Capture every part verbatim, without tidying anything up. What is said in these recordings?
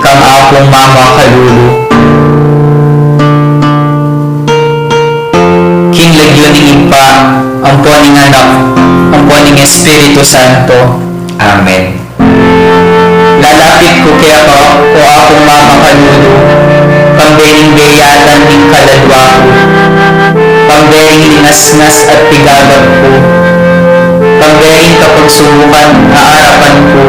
kang Apung Mamakalulu. King lagyu ning Ibpa, ampo ning Anak, ampo ning Espiritu Santo. Amen. Lalapit ku keka, o Apung Mamakalulu, kambe ning bie yatan ning kaladwa ku, kambe ning linasnas at pigagat ku, kambe ning kapagsubukan a arapan ku,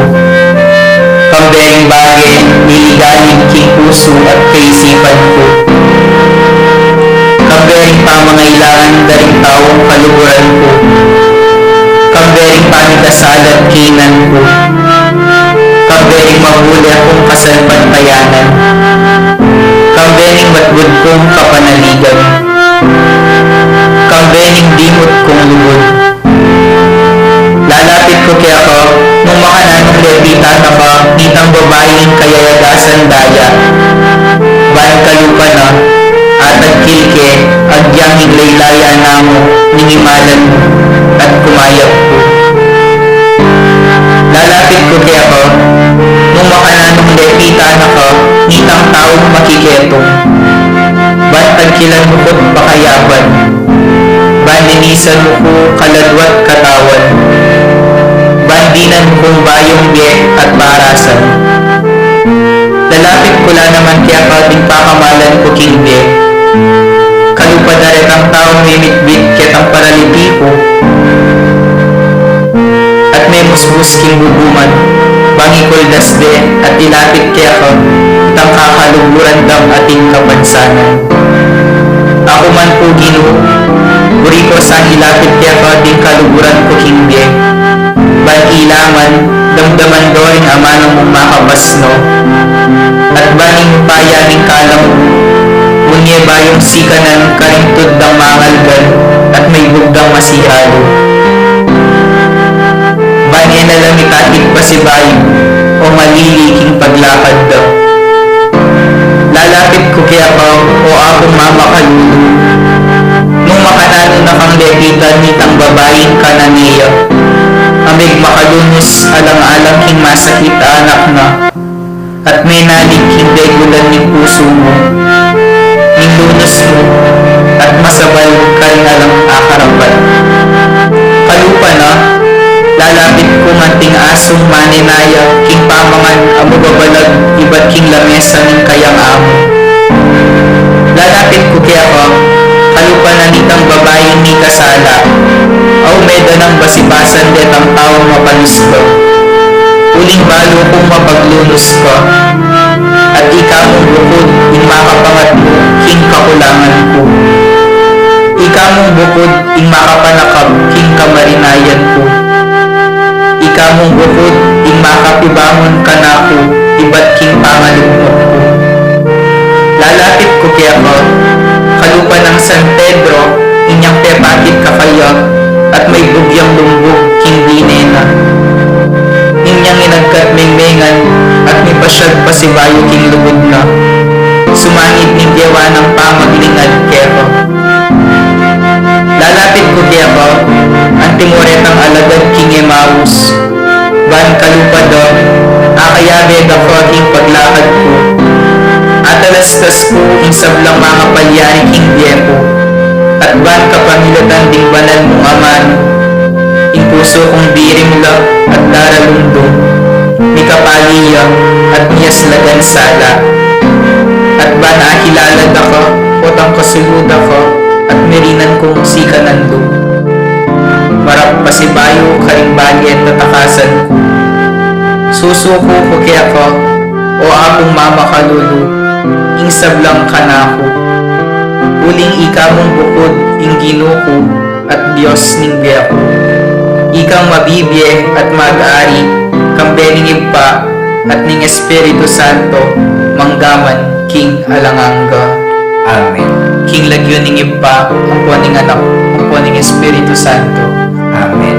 kambe ning bage a liligalig king pusu at kaisipan ku, kambe ning pamangailangan da ring taung kaluguran ku, kambe ning pamikasala at kainan ku, kambe ning mahuli kung kasalpantayanan, kambe ning matbud kung kapanaligan, kambe ning dimut kung lugud. Lalapit ku keka, nung makananung lepitan na ka nitang babaing kayayagasan daya, ban kalupa na, atagkil ke, agyang iglaylayan na mu ning imalan mu, at kumayap ku. Lalapit ku keka, nung makananung lepitan na ka nitang taung makiketung, ban tagkilan mu ku't pakayapan, ban linisan mu ku kaladwa't katawan, ban dinan mu kung bayung bie at parasan. Lalapit ku la naman keka ding pakamalan ku king bie, kalupa da retang taung mimitbit ketang paraliti ku, at memusbus king bubuman, ban ikuldas de at ilapit keka itang kakaluguran dang ating kapansanan. Aku man pu, Ginu, buri ku sang ilapit keka ding kaluguran ku king bie, ban ilaman, damdaman do ring amanung mung makapasno, at ban ing upaya ning kalam mu, nune bayung sikanan karing tud dang mangalgan at maibug dang masihalu. Ban e na la mitakit pasibayu o malili king paglakad da. Lalapit ku keka, o Apung Mamakalulu, nung makananu na kang lepitan nitang babaing Cananea, a megmakalunus alang-alang king masakit a anak na, at menalig king degulan ning pusu mu, ning lunus mu, at masabal karing alang akarapat. Kalupa na, lalapit kung anting asung manenaya king pamangan a mababalag ibat king lamesa ning kayang amo. Lalapit ku keka, kalupa na nitang babaing mikasala, a ume da nang basibasan detang taung mapanus ka. Uling balu kung mapaglunus ka, at ika mung bukud ing makapangatmu king kakulangan ku. Ika mung bukud ing makapanakap king kamarinayan ku. Ika mung bukud ing makapibangun kanaku ibat king pangalugmut ku. Lalapit ku keka, kalupa nang San Pedro, inyang pepakit kakaya, at maibug yang lumbug king bine na. Inyang inagkat mengmengan, at mipasyag pasibayu king lugud na. Sumangid ning gewa nang pamaglingad keka. Lalapit ku keka, antimo retang alagad king Emmaus, ban kalupa da, akayabe da ka king paglakad ku. Atalastas ku ing sablang mangapalyari king bie ku, at ban kapamilatan ding banal mung amanu, ing pusu kung birimla at daralumdum, mikapali ya at miyaslagan sala. At ban akilala da ka, potang kasulu da ka, at mirinan kung sikanan lub. Marap pasibayu karing bage at tatakasan ku. Susuku ku keka, o Apung Mamakalulu, ing sablang kanaku. Uling ika mung bukud ing Ginu ku at Dios ning bie ku. Ikang mabibie at mag-ari, kambe ning Ibpa at ning Espiritu Santo, manggaman king alang angga. Amen. King lagyu ning Ibpa, ampo ning Anak, ampo ning Espiritu Santo. Amen.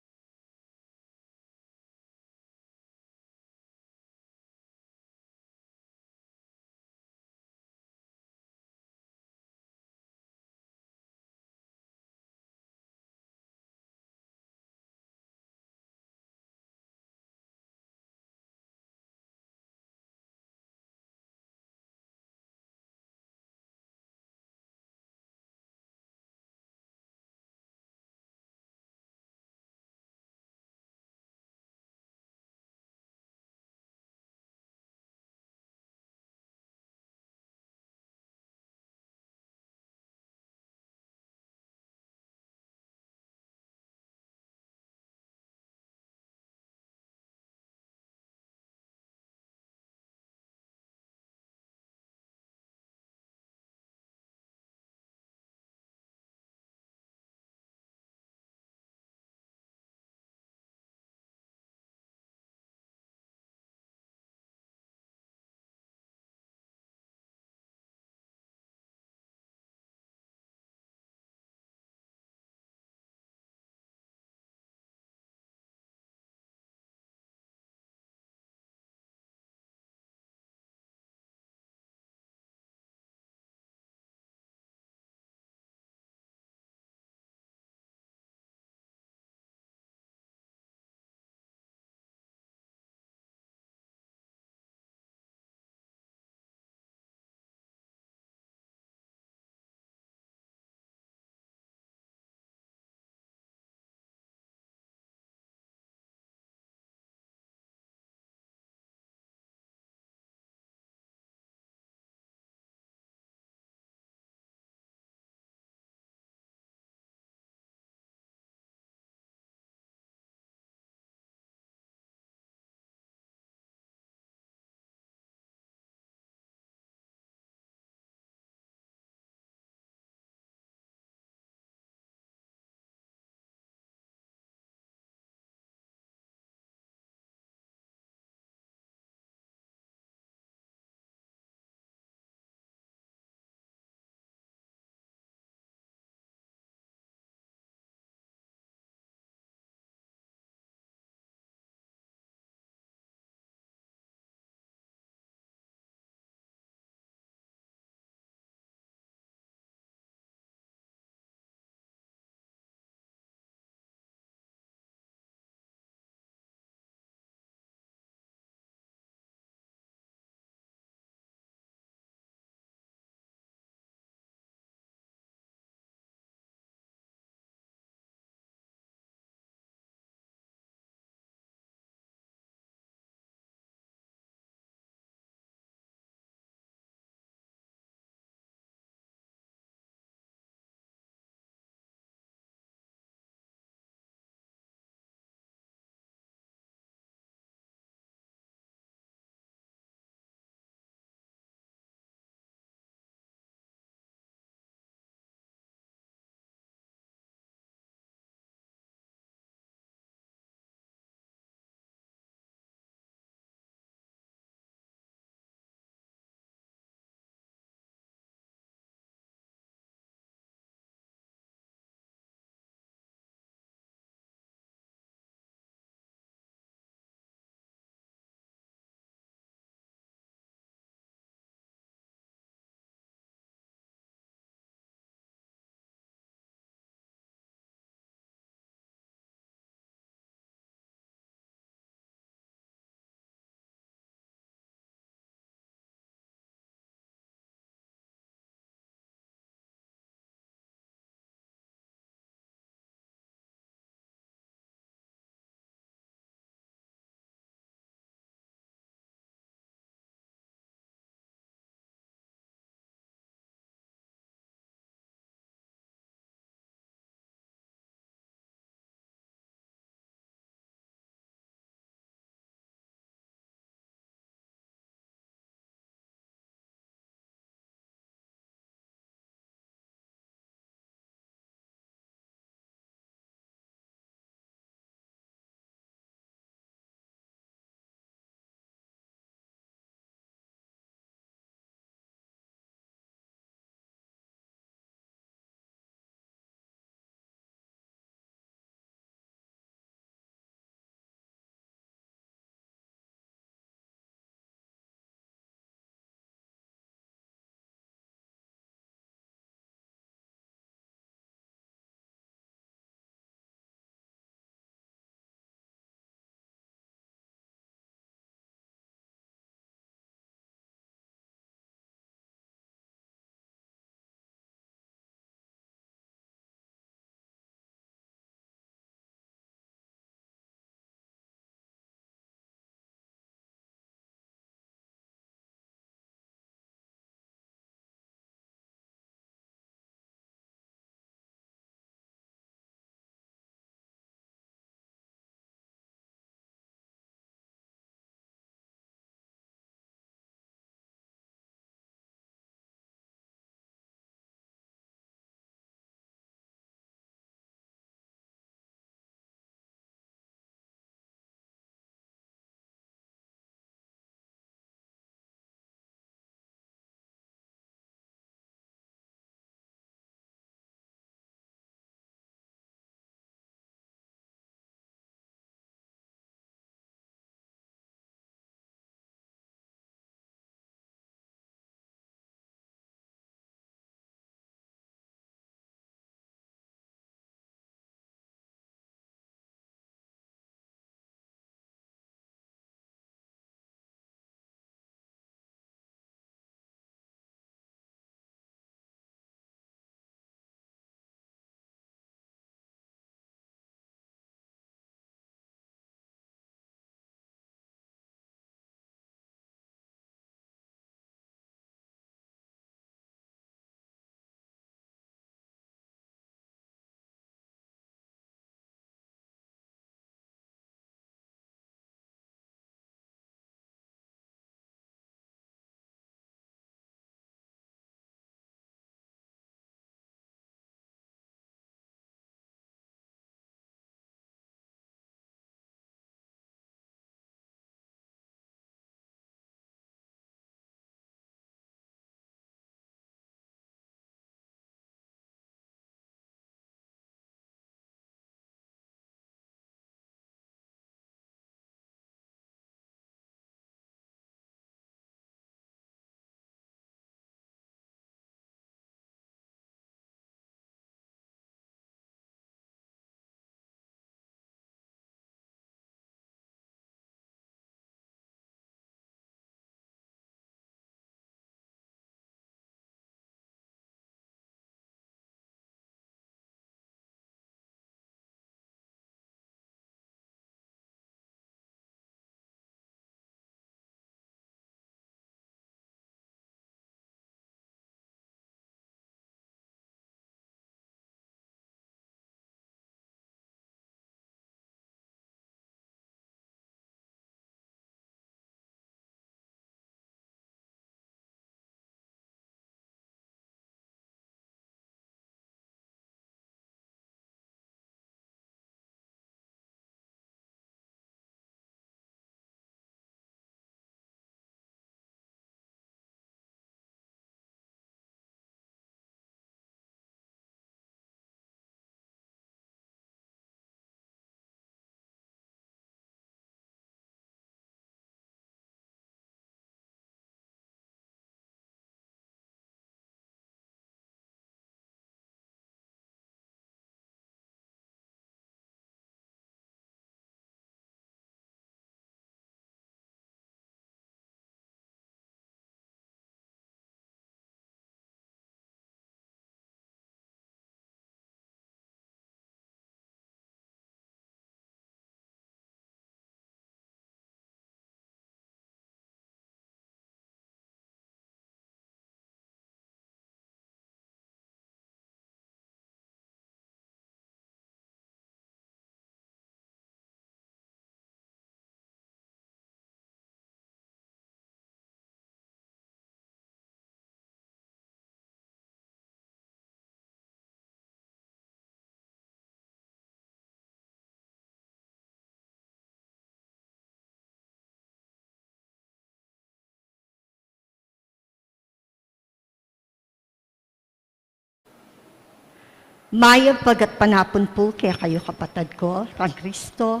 Mayap a gatpanapun pu kekayu kapatad ku king Kristo.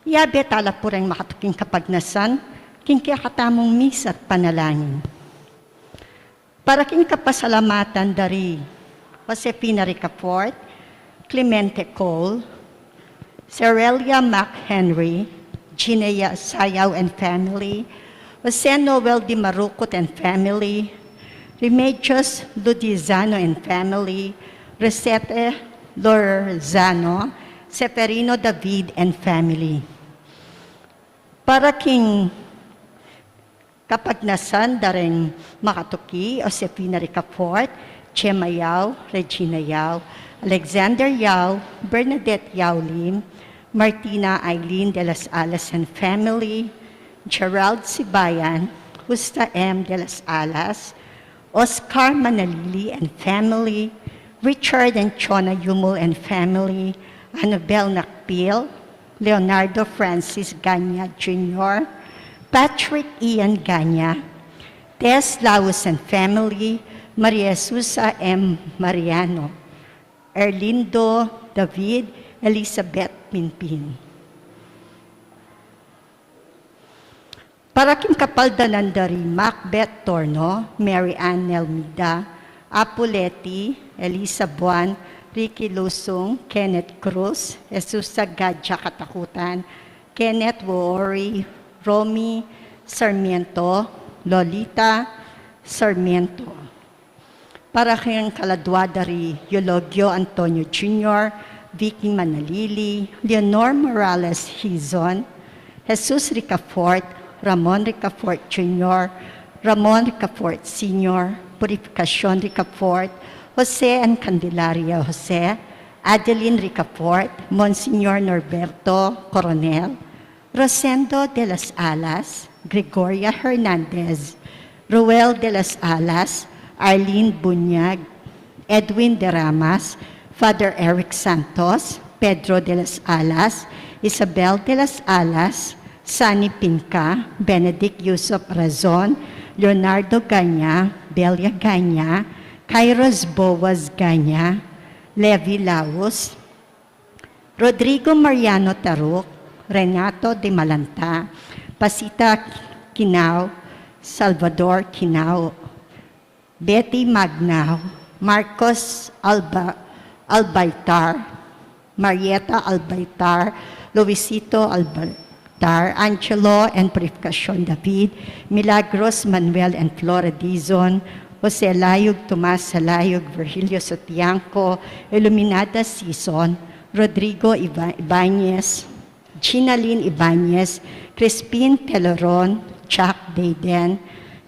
Yabe tala pu reng makatuking kapagnasan king kekatamung misa at panalangin. Para king kapasalamatan da ri Josefina Ricafort, Clemente Cole, Cerelia McHenry, Gina Ya-, Sayao and family, Jose Noel Di Marucut and family, Remedios Ludizano and family, Rosete Lorzano, Seferino David and family. Para king kapagnasan da reng makatuki, Josefina Ricafort, Gemma Yao, Regina Yao, Alexander Yao, Bernadette Yao Lim, Martina Aileen de las Alas and family, Gerald Sibayan, Justa M de las Alas, Oscar Manalili and family, Richard and Chona Yumul and family, Annabel Nakpil, Leonardo Francis Ganya Junior, Patrick Ian Ganya, Tess Laus and family, Maria Susa M Mariano, Erlindo David, Elizabeth Pinpin. Para king kapaldanan da ri Macbeth Torno, Mary Ann Nelmida, Apu Leti, Elisa Buan, Ricky Lusung, Kenneth Cruz, Jesus Sagaja Katakutan, Kenneth Woori, Romy Sarmiento, Lolita Sarmiento. Para king kaladua da ri Eulogio Antonio Junior, Vicky Manalili, Leonor Morales Hizon, Jesus Ricafort, Ramon Ricafort Junior, Ramon Ricafort Senior, Purificacion Ricafort, Jose and Candelaria Jose, Adeline Ricafort, Monsignor Norberto Coronel, Rosendo de las Alas, Gregoria Hernandez, Roel de las Alas, Arlene Bunyag, Edwin de Ramas, Father Eric Santos, Pedro de las Alas, Isabel de las Alas, Sani Pinca, Benedict Yusuf Razon, Leonardo Ganya, Belia Ganya, Kairos Boaz Ganya, Levi Laus, Rodrigo Mariano Taruc, Renato de Malanta, Pasita Quinao, Salvador Quinao, Betty Magnao, Marcos Alba-, Albaitar, Marieta Albaitar, Luisito Albaitar, Angelo and Purificacion David, Milagros Manuel and Flora Dizon, Jose Layug, Tomas Layug, Virgilio Sotianco, Iluminada Sison, Rodrigo Iba-, Ibanez, Ginalyn Ibanez, Crispin Teloron, Jack Dayden,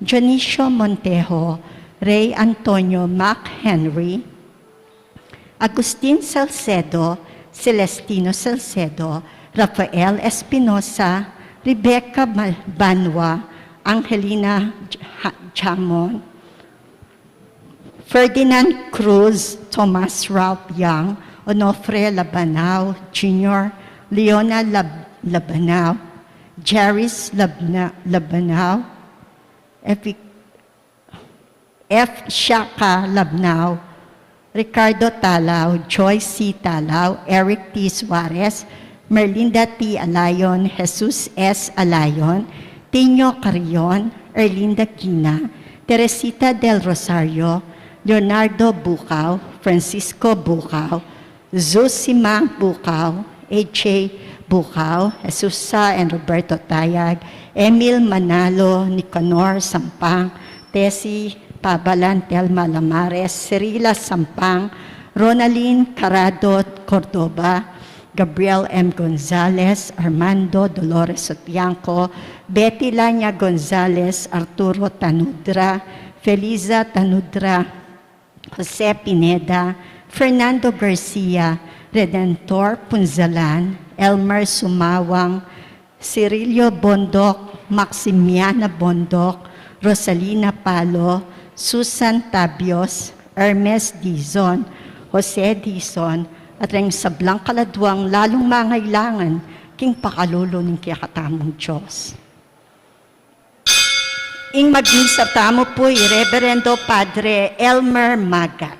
Dionisio Montejo, Rey Antonio Mac Henry, Agustin Salcedo, Celestino Salcedo, Rafael Espinosa, Rebecca Ma-, Banwa, Angelina J-, Ha-, Jamon, Ferdinand Cruz, Thomas Ralph Young, Onofre Labanao Junior, Leona Lab-, Labanao, Jaris Labna-, Labanao, Evi-, F Shaka Labnao, Ricardo Talao, Joyce C Talao, Eric T Suarez, Merlinda T Alayon, Jesus S Alayon, Tinio Carrion, Erlinda Quina, Teresita del Rosario, Leonardo Bucao, Francisco Bucao, Zuzima Bucao, A J Bucao, Jesusa and Roberto Tayag, Emil Manalo, Nicanor Sampang, Tessie Pabalan, Telma Lamares, Cirila Sampang, Ronalyn Carado Cordova, Gabriel M Gonzalez, Armando Dolores Sotianco, Betty Lania Gonzalez, Arturo Tanudra, Feliza Tanudra, Jose Pineda, Fernando Garcia, Redentor Punzalan, Elmer Sumawang, Cirilio Bondoc, Maximiana Bondoc, Rosalina Palo, Susan Tabios, Hermes Dizon, Jose Dizon, at reng sablang kaladuang lalung mangailangan king pakalulu ning kekatamung Dios. Ing magmisa tamu pu i Reverendo Padre Elmer Maga.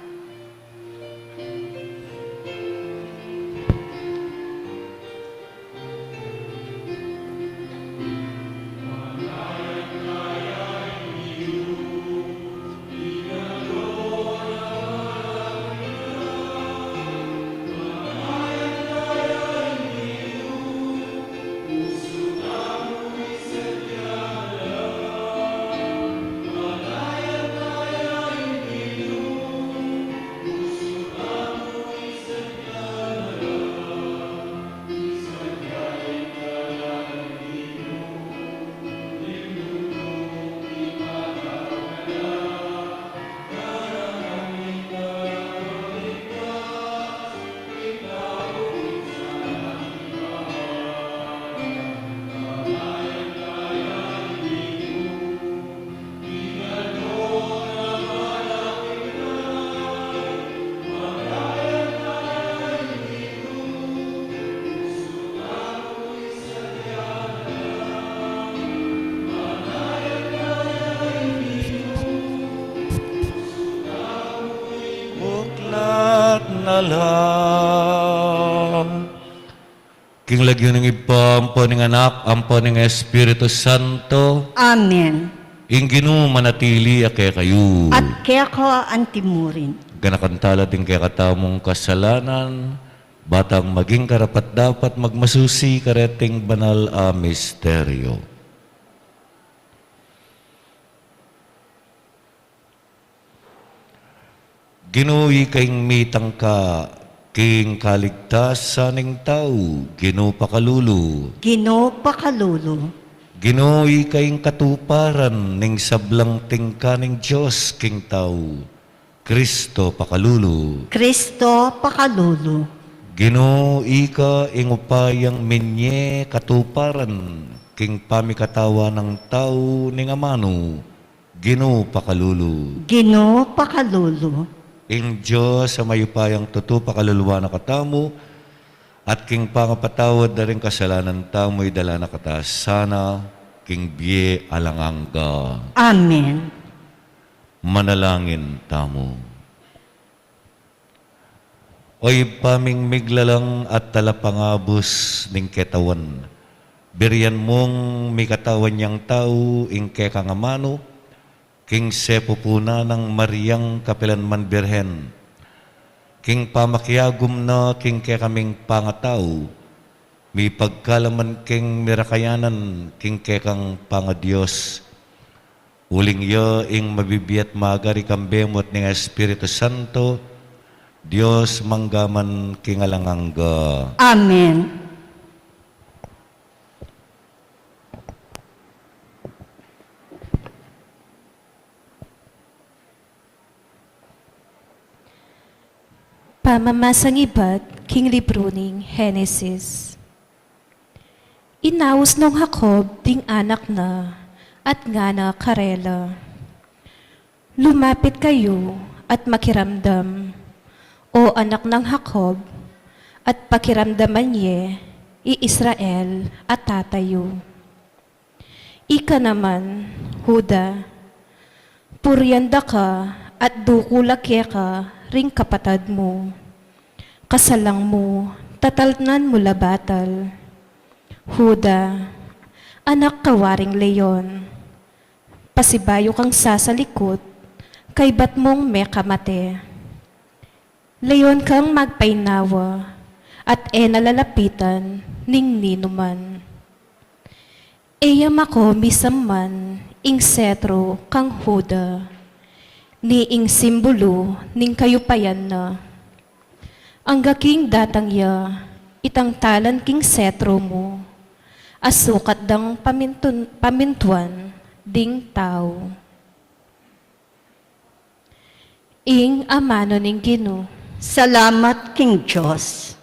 Alam. King lagyu ning Ibpa, ampo ning Anak, ampo ning Espiritu Santo. Amen. Ing Ginu manatili ya kekayu. At keka antimurin. Ganakan tala ding kekatamung kasalanan, bang maging karapat-dapat magmasusi kareting banal a misteryo. Ginu, ika ing mitangka king kaligtasan ning tau, Ginu pakalulu. Ginu pakalulu. Ginu, ika ing katuparan ning sablang tingka ning Dios king tau, Kristo pakalulu. Kristo pakalulu. Ginu, ika ing upayang minye katuparan king pamikatawan nang tau ning amanu, Ginu pakalulu. Ginu pakalulu. Ing Dios a mayupayang tutu pakaluluan na katamu, at king pangapatawad da ring kasalanan tamu, idala na kata sana king bie alang angga. Amen. Manalangin tamu. O Ibpa ming miglalang at talapangabus ning ketawan, birian mung mikatawan yang tau ing kekang amanu, king sepupunan nang Mariang kapilanman Birhen, king pamakiagum na king kekaming pangatau, mipagkalaman king mirakayanan king kekang pangadios. Uling ya ing mabibie at magari kambe mu at ning Espiritu Santo, Dios mangga man king alang angga. Amen. Pamamasang ibat king libru ning Henesis. Inaus nong Jacob ding anak na at ngana karela, "Lumapit kayu at makiramdam, O anak nang Jacob, at pakiramdaman ye i Israel a tata yu." Ika naman, Juda, purian da ka at dukul la keka ring kapatad mu. Kasalang mu, tatalnan mu la batal. Juda, anak ka waring leon. Pasibayu kang sasalikut, kaybat mung mekamate. Leon kang magpainawa, at e na lalapitan ning ninuman. E ya mako misaman ing setro kang Juda, ni ing simbulu ning kayupayan na. Angga king datang ya, itangtalan king setro mu, a sukat dang pamintun-, pamintuan ding tau. Ing amanu ning Ginu. Salamat king Dios.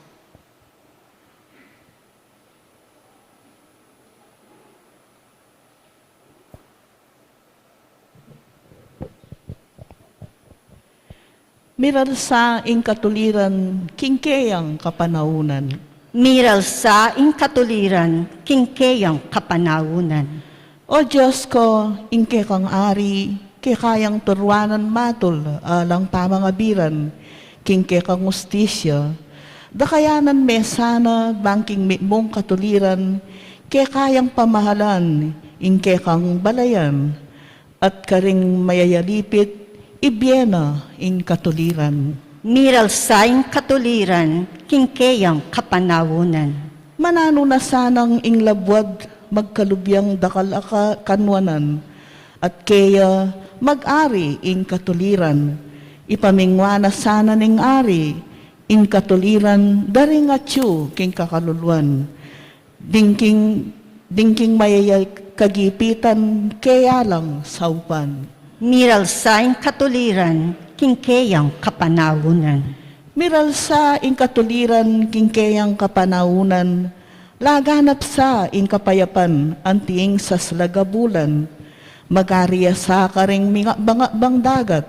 Miralsa ing katuliran king keyang kapanaunan. Miralsa ing katuliran king keyang kapanaunan. O Dios ko, ing kekang ari, keka yang turuanan matul alang pamangabiran, king kekang ustisya. Dakayanan me sana bang king mitmung katuliran, keka yang pamahalan ing kekang balayan, at karing mayayalipit, ibie na ing katuliran. Miralsa ing katuliran king keyang kapanaunan. Mananu na sanang ing labuad magkalubyang dakal a ka-, kanwanan, at keya mag-ari ing katuliran. Ipamingwa na sana ning ari ing katuliran da ring atyu king kakaluluan. Ding king, ding king mayayal kagipitan keya lang saupan. Miralsa ing katuliran king keyang kapanaunan. Miralsa ing katuliran king keyang kapanaunan, laganap sa ing kapayapan anti ing saslag a bulan. Mag-ari ya sa karing mingabang-abang dagat,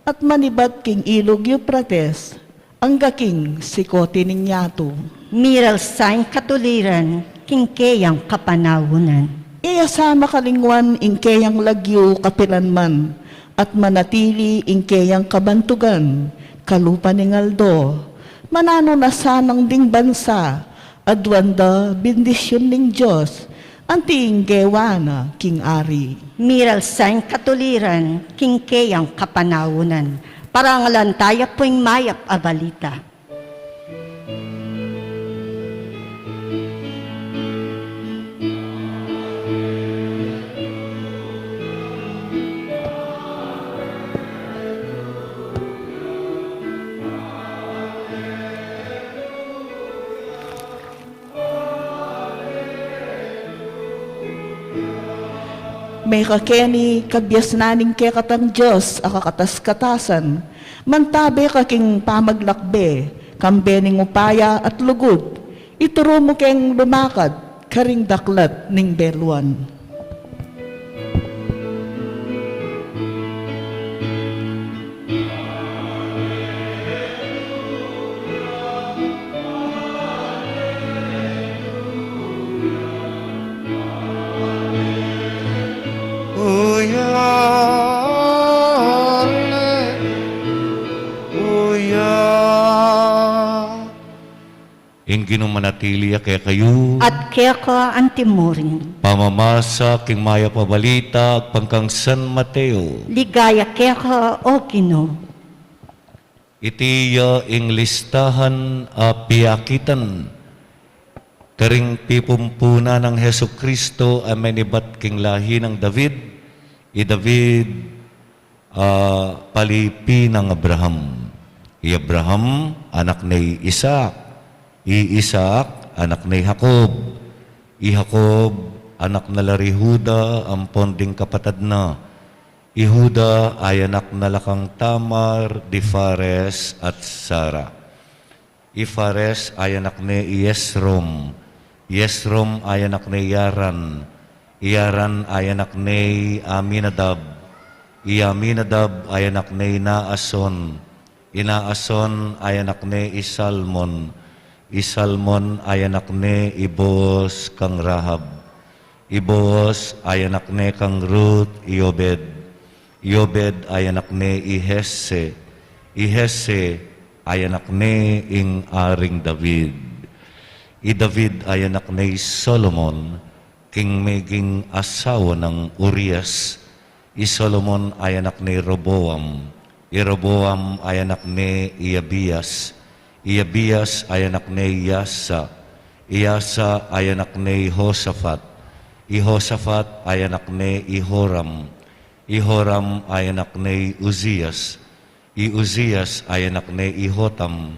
at manibat king ilug Euphrates, angga king sikote ning yatu. Miralsa ing katuliran king keyang kapanaunan. E ya sa makalingwan ing keyang lagyu kapilanman, at manatili ing keyang kabantugan kalupa ning aldo. Mananu na sanang ding bansa, aduan da bendisyun ning Dios, anti ing gewa na king ari. Miral sa ing katuliran, king keyang kapanaunan. Parangalan taya pu ing mayap a balita. Mekakeni kabiasnan ning kekatang Dios a kakatas-katasan, mantabe ka king pamaglakbe, kambe ning upaya at lugud, ituru mu keng lumakad karing daklat ning beluan. Alleluia, alleluia. Ing Ginu manatili ya kekayu. At keka antimurin. Pamamasa king mayap a balita agpang kang San Mateo. Ligaya keka, O Ginu. Iti ya ing listahan a piakitan karing pipumpunan nang Jesucristo a menibat king lahi nang David. I David, ah, palipi nang Abraham. I Abraham, anak ne i Isaac. I Isaac, anak ne i Jacob. I Jacob, anak na la ri Juda ampon ding kapatad na. I Juda, ayanak na la kang Tamar, di Fares at Zara. I Fares, ayanak ne i Esrom. I Esrom, ayanak ne i Aran. I Aran, ayanak ne i Aminadab. I Aminadab, ayanak ne i Naason. I Naason, ayanak ne i Salmon. I Salmon, ayanak ne i Boaz kang Rahab. I Boaz, ayanak ne kang Ruth i Obed. I Obed, ayanak ne i Jesse. I Jesse, ayanak ne ing Aring David. I David, ayanak ne i Solomon, king meging asawa nang Urias. I Solomon, ayanak ne i Roboam. I Roboam, ayanak ne i Abias. I Abias, ayanak ne i Asa. I Asa, ayanak ne i Josafat. I Josafat, ayanak ne i Joram. I Joram, ayanak ne i Uzias. I Uzias, ayanak ne i Jotam.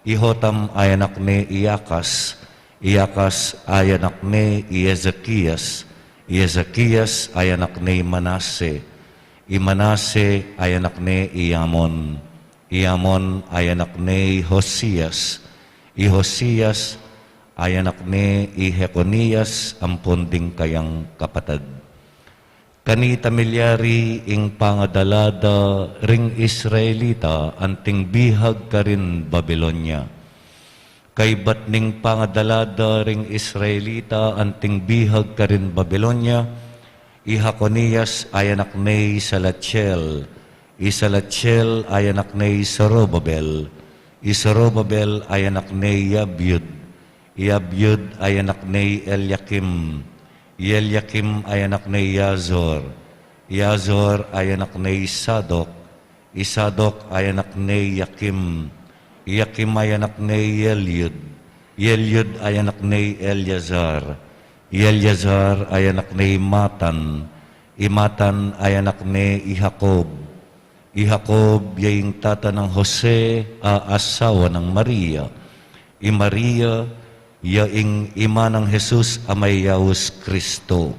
I Jotam, ayanak ne i Akas. I Akas, ayanak ne i Ezekias. I Ezekias, ayanak ne i Manase. I Manase, ayanak ne i Amon. I Amon, ayanak ne i Josias. I Josias, ayanak ne i Jeconias ampon ding kayang kapatad. Kanita milyari ing pangadala da ring Israelita anting bihag karin Babilonia. Kaybat ning pangadala da ring Israelita anting bihag karin Babilonia, i Jeconias ayanak ne i Salatiel, i Salatiel ayanak ne i Zorobabel, i Zorobabel ayanak ne i Abiud, i Abiud ayanak ne i Eliakim, i Eliakim ayanak ne i Azor, i Azor ayanak ne i Sadok, i Sadok ayanak ne i Akim, i Akim ayanak ne i Eliud, i Eliud ayanak ne i Eleazar, i Eleazar ayanak ne i Matan, i Matan ayanak ne i Jacob, i Jacob ya ing tata nang Jose a asawa nang Maria, i Maria ya ing ima nang Jesus a mayaus Kristo.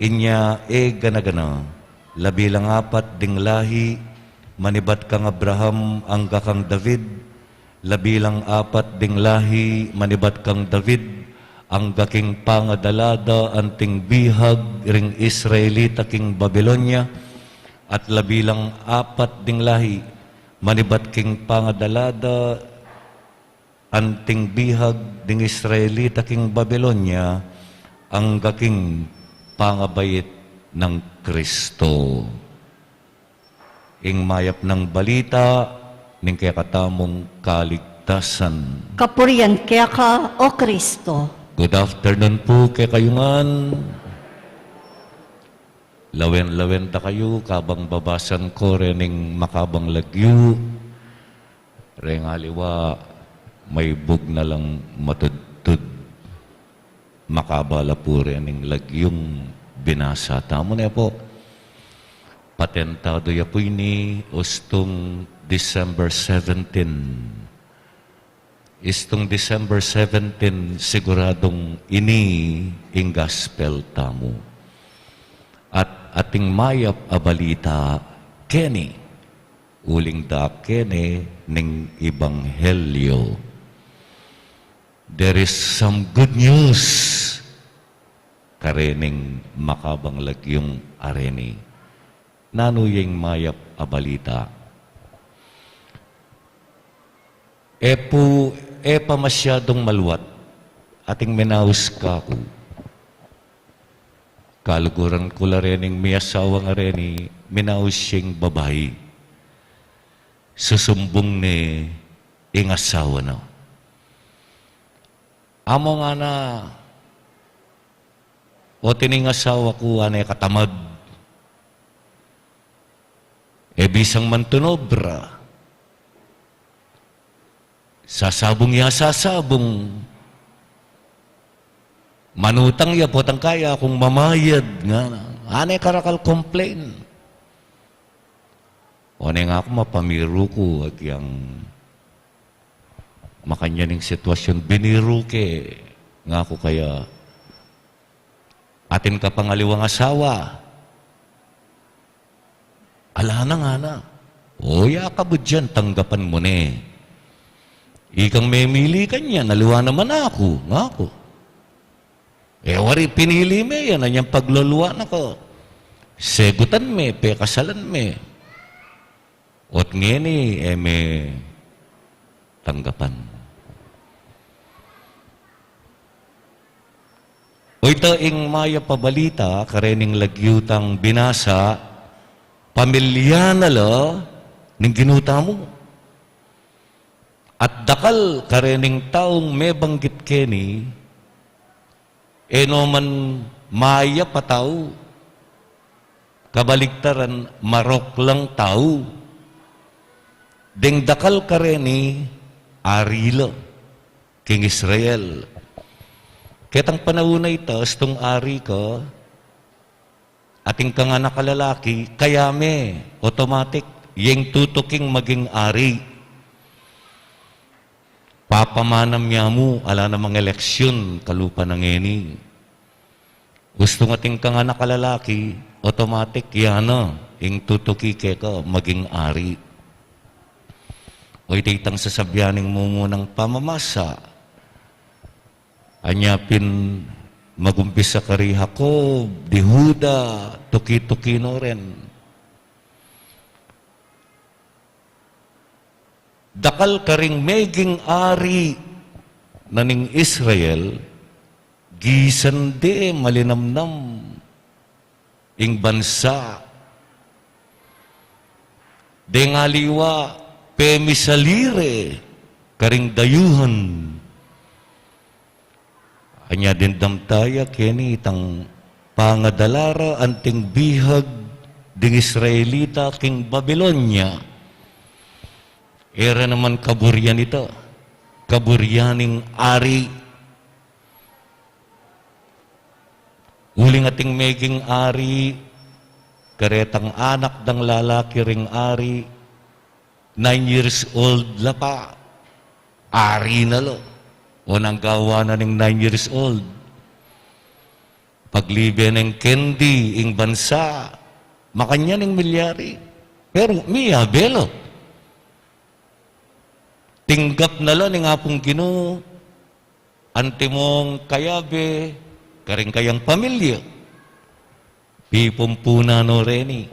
Inya e gana-gana, labilang apat ding lahi, manibat kang Abraham angga kang David, labilang apat ding lahi, manibat kang David, angga king pangadala da anting bihag ring Israelita king Babilonia, at labilang apat ding lahi, manibat king pangadala da anting bihag ding Israelita king Babilonia, angga king pangabait nang Kristo. Ing mayap nang balita ning kekatamung kalig- Tasan. Kapurian keka, O Kristo. Good afternoon pu kekayu ngan. Lawen-lawen da kayu, kabang babasan ku rening makabang lagyu. Reng aliwa, maibug na lang matudtud. Makabala pu rening lagyung binasa tamu ne pu. Patentadu ya pu ini ustung December seventeen. Istung December seventeen, siguradung ini ing gospel tamu. At ating mayap a balita keni, uling da keni ning ebanghelyo. There is some good news karening makabang lagyung areni. Nanu ya ing mayap a balita? E pu, e pa masyadung maluat ating minaus kaku. Kaluguran ku la rening miasawa ngareni, minaus yang babai. Susumbung ne ing asawa na. Amu ngana, o tining asawa ku, ane, katamad. E bisang mantunobra. Sasabung ya sasabung. Manutang ya, potang kaya kung mamayad, ngana. Ane karakal complain. O ne ngaku, mapamiru ku agyang makanyan ing sitwasyun, biniru ke ngaku, kaya atin ka pang aliwang asawa. Ala na, ngana. O ya, kabud yan, tanggapan mu ne. Ikang memili kanyan, aliwa naman aku, ngaku. E wari pinili me yan, anyang pagluluan na ka. Segutan me, pekasalan me. Ot ngeni, e me tanggapan. O ita ing mayap a balita karening lagyu tang binasa, pamilya na la ning Ginu tamu. At dakal karening taung mebanggit keni, e no man mayap a tau, kabaligtaran, marok lang tau. Deng dakal kareni, ari la king Israel. Ketang panaun a ita, istung ari ka, atin kang anak a lalaki, kaya me, automatic, yeng tutuking maging ari. Papamanam ya mu, ala namang eleksyon kalupa na ngeni. Ustung atin kang anak a lalaki, automatic ya na ing tutuki keka maging ari. O iti itang sasabyan ning mumunang pamamasa. Anya pin magumpisa kari Jacob, di Juda, tuki-tuki no ren. Dakal karing meging ari na ning Israel, gisan de malinamnam ing bansa. Deng aliwa, pemisali re karing dayuhan. Anya dimdam taya keni itang pangadala ra anting bihag ding Israelita king Babilonia. E ra naman kaburian ita, kaburian ning ari. Uling ating meging ari, karetang anak dang lalaki ring ari, nine years old la pa, ari na la. O nang gawa na ning nine years old? Paglibe neng kendi ing bansa, makanyan ing milyari. Pero miyabe la. Tinggap na la ning Apung Ginu, antimong kayabe, karing kayang pamilya. Pipumpunan no reni.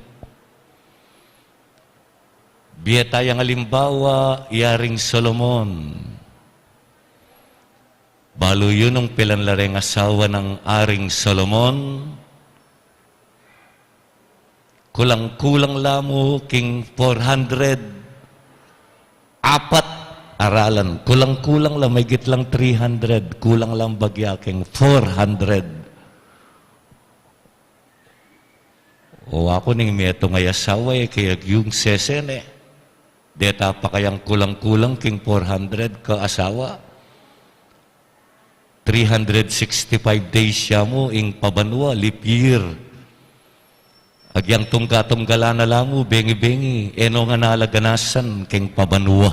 Bie tayang alimbawa, i Aring Solomon. Balu yu nung pilan la reng asawa nang Aring Solomon, kulang-kulang la mu king four hundred apat aralan. Kulang-kulang la, maygit lang three hundred. Kulang lang bagya keng four hundred. O aku ning metung a asawa, e, kaya yung sesen, e. Deta pa kayang kulang-kulang keng four hundred ka asawa. Three hundred sixty-five days ya mu ing pabanua, leap year. Agyang tungga-tunggalan na la mu, bengi-bengi, e no nga nalaganasan keng pabanua.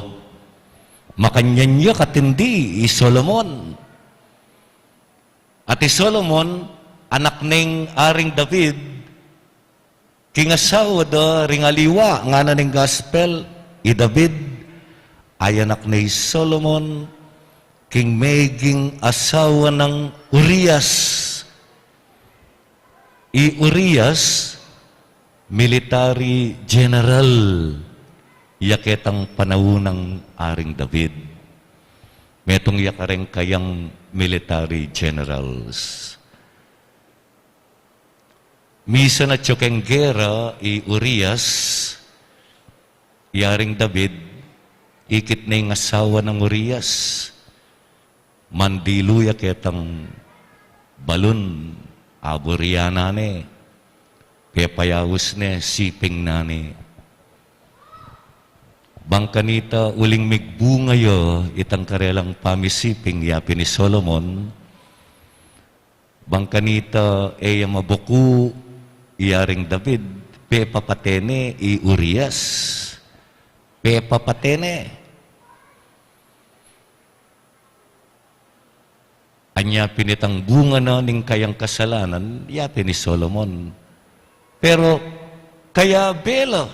Makanyan ya katindi i Solomon. At i Solomon, anak neng Aring David, king asawa da ring aliwa, ngana ning gospel, i David, ay anak ne i Solomon, king meging asawa nang Urias. I Urias, military general ya ketang panaun nang Aring David. Metung ya kareng kayang military generals. Misan atyu keng gera i Urias, i Aring David, ikit ne ing asawa nang Urias. Mandilu ya ketang balun, aburian na ne, pepayaus ne, siping na ne. Bang kanita uling migbunga ya itang karelang pamisiping, ya pin i Solomon, bang kanita e ya mabuku i Aring David, pepapate ne i Urias. Pepapate ne. Anya pin itang bunga na ning kayang kasalanan, ya pin i Solomon. Pero, kaya bela,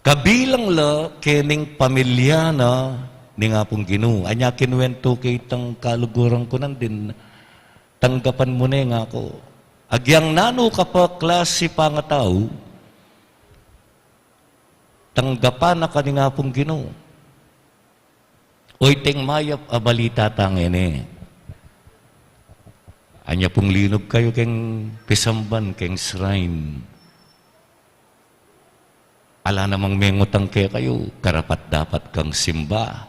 kabilang la kening pamilya na ning Apung Ginu. Anya kinuwentu ke itang kaluguran ku nandin, tanggapan mu ne, ngaku. Agyang nanu ka pa klasi pangatau, tanggapan na ka ning Apung Ginu. Oy, teng mayap a balita tang ene. Anya pung linub kayu keng pisamban, keng shrine. Ala namang mengutang kekayu, karapat-dapat kang simba.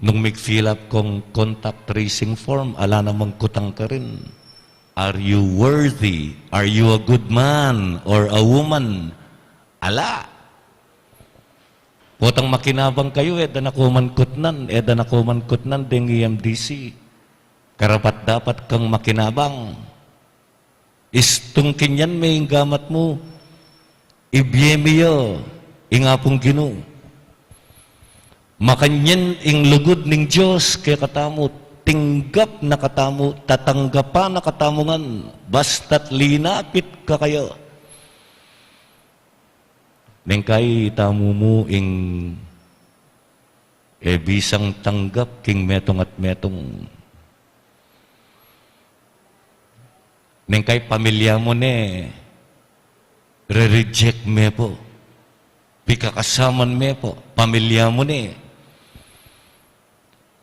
Nung mig-fill up kang contact tracing form, ala namang kutang karin, "Are you worthy? Are you a good man or a woman?" Ala. Potang makinabang kayu, e da na ku man kutnan, e da na ku man kutnan deng E M D C. Karapat-dapat kang makinabang. Istung kenyan me ing gamat mu, ibie me ya ing Apung Ginu. Makanyan ing lugud ning Dios kekatamu, tinggap na katamu, tatanggapan na katamu ngan, basta't linapit ka kaya. Neng kai itamu mu ing e bisang tanggap king metung at metung. Neng kai pamilya mu ne, re-reject me po. Pikakasaman me po, pamilya mu ne.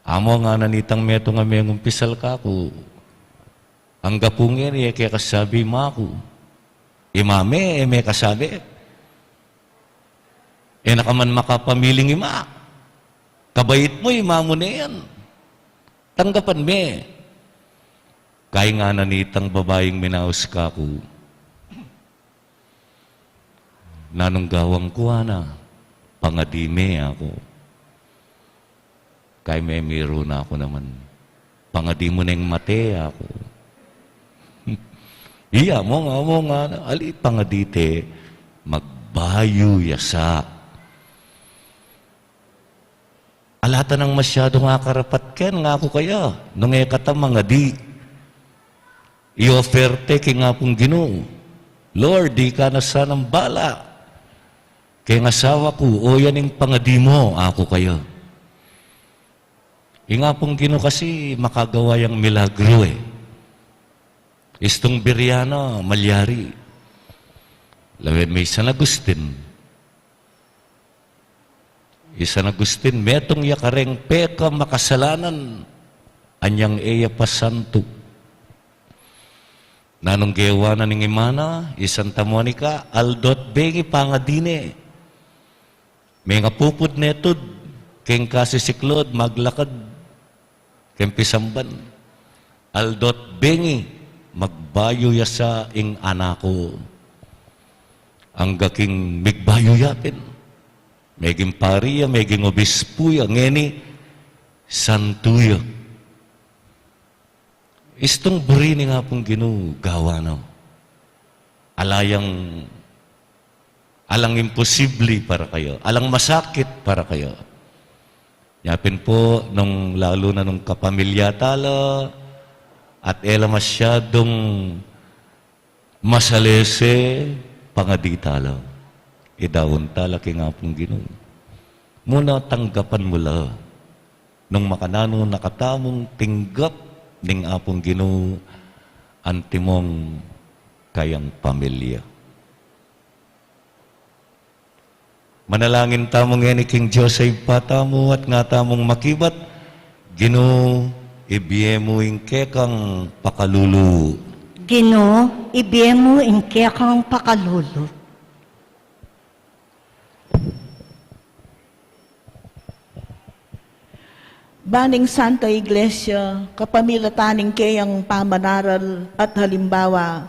Amo, ngana nitang metung a mengumpisal kaku. Anggapu ngeni e ke kasabi i ma ku. I ma me, e me kasabi. E na ka man makapamiling ima. Kabait mu, i ma mu ne yan. Tanggapan me. Kai ngana nitang babaing minaus kaku, "Nanung gawang ku, ana?" "Pangadi me," aku. Kai memiru na ku naman. "Pangadi mu neng mate," aku. "Iya, amo nga, amo nga." "Ali pangadi te?" "Magbayu ya sa." Ala ta nang masyadung akarapat ken, ngaku kaya, nung e kata mangadi. I-offer te king Apung Ginu. "Lord, ika na sanang bala keng asawa ku, o yan ing pangadi mu," aku kaya. Ing Apung Ginu kasi makagawa yang milagru e. Istung biri ya na, malyari. Lawen me i San Agustin. I San Agustin, metung ya kareng pekamakasalanan, anyang e ya pa santu. Nanung gewa na ning ima na, i Santa Monica, aldo't bengi pangadi ne. Mengapupud ne tud, keng kasisiklud, maglakad, keng pisamban. Aldo't bengi, magbayu ya sa ing anak ku. Angga king migbayu ya pin. Meging pari ya, meging obispu ya, ngeni, santu ya. Istung buri ning Apung Ginu, gawa na. Ala yang, alang imposible para kaya, alang masakit para kaya. Nya pin pu, nung lalu na nung kapamilya tala, at e la masyadung masalese, pangadi tala. Idaun tala king Apung Ginu. Muna tanggapan mu la. Nung makananu na katamung tinggap ning Apung Ginu, antimong kayang pamilya. Manalangin tamu ngeni king Dios a Ibpa tamu at nga tamung makibat, Ginu, ibie mu ing kekang pakalulu. Ginu, ibie mu ing kekang pakalulu. Ban ing Santa Iglesia, kapamilatan ning keyang pamanaral at halimbawa,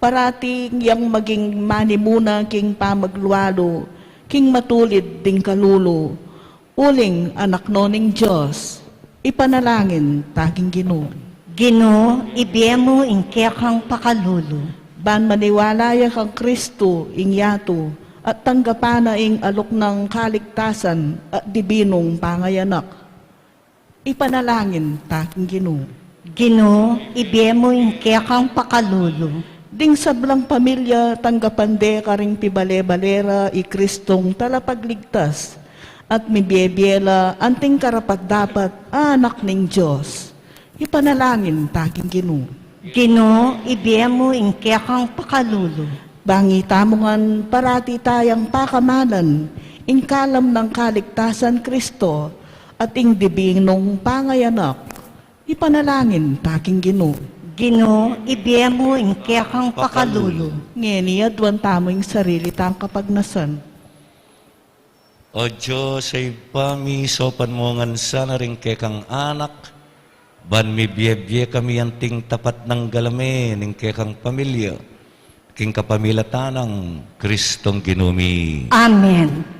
parati yang maging manimuna king pamaglualu, king matulid ding kalulu, uling anak no ning Dios. Ipanalangin ta king Ginu. Ginu, ibie mu ing kekang pakalulu. Ban maniwala ya kang Kristu ing yatu, at tanggapan na ing alok nang kaligtasan at dibinung pangayanak. Ipanalangin ta king Ginu. Ginu, ibie mu ing kekang pakalulu. Ding sablang pamilya, tanggapan de karing pibale-bale ra i Kristung talapagligtas, at mibie-bie la anting karapat-dapat a anak ning Dios. Ipanalangin ta king Ginu. Ginu, ibie mu ing kekang pakalulu. Bang itamu ngan parati tayang pakamalan ing kalam nang kaligtasan Kristo at ing dibinung pangayanak. Ipanalangin ta king Ginu. Ginu, ibie mu ing kekang pakalulu. Ngeni aduan tamu ing sarili tang kapagnasan. O Dios a Ibpa mi, saupan mu ngan sana ring kekang anak, ban mibie-bie kami anting tapat nang galame ning kekang pamilya, king kapamilatan nang Kristong Ginu mi. Amen.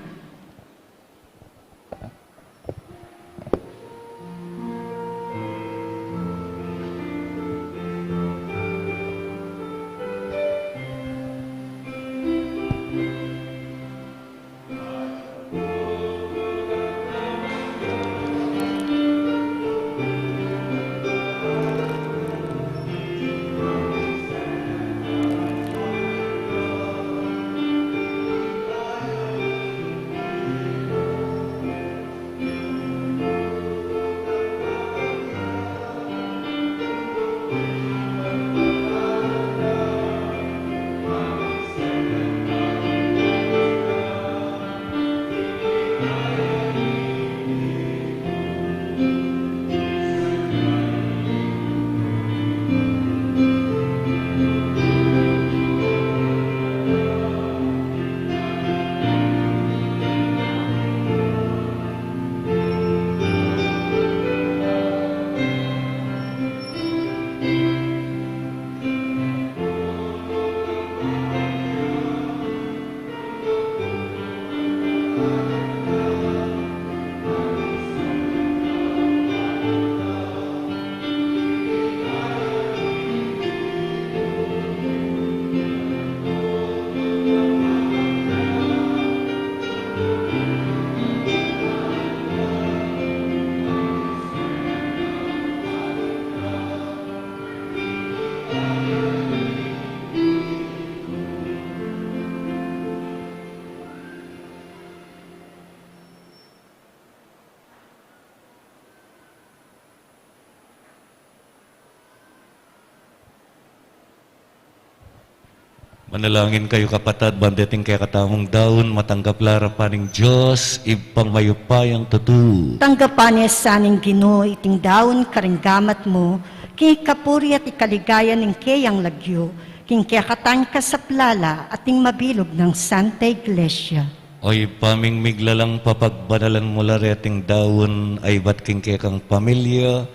Manalangin kayu, kapatad, ban deting kekatamung daun matanggap la arapan ning Dios Ibpang mayupayang tutu. Tanggapan ne sa ning Ginu iting daun karing gamat mu, king ikapuri at ikaligaya ning keyang lagyu, king kekatang kasaplalan at ning mabilug nang Santa Iglesia. O Ibpa ming miglalang, papagbanalan mu la reting daun a ibat king kekang pamilya,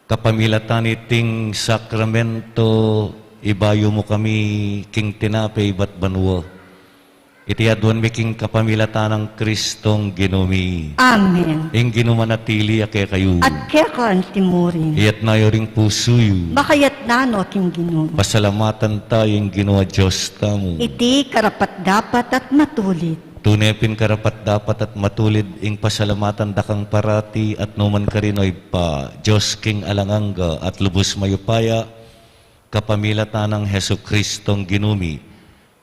kapamilatan niting sakramento, ibayu mu kami king tinape ibat banua. Iti aduan mi king kapamilatan nang Kristong Ginu mi. Amen. Ing Ginu manatili ya kekayu. At keka antimurin. Iyatna yu ring pusu yu. Makayatna no king Ginu. Pasalamatan taya ing Ginu a Dios tamu. Iti karapat-dapat at matulid. Tune pin karapat-dapat at matulid ing pasalamatan da kang parati at nukarin man, o Ibpa, Dios king alang angga at lubus mayupaya, kapamilatan nang Jesukristong Ginu mi.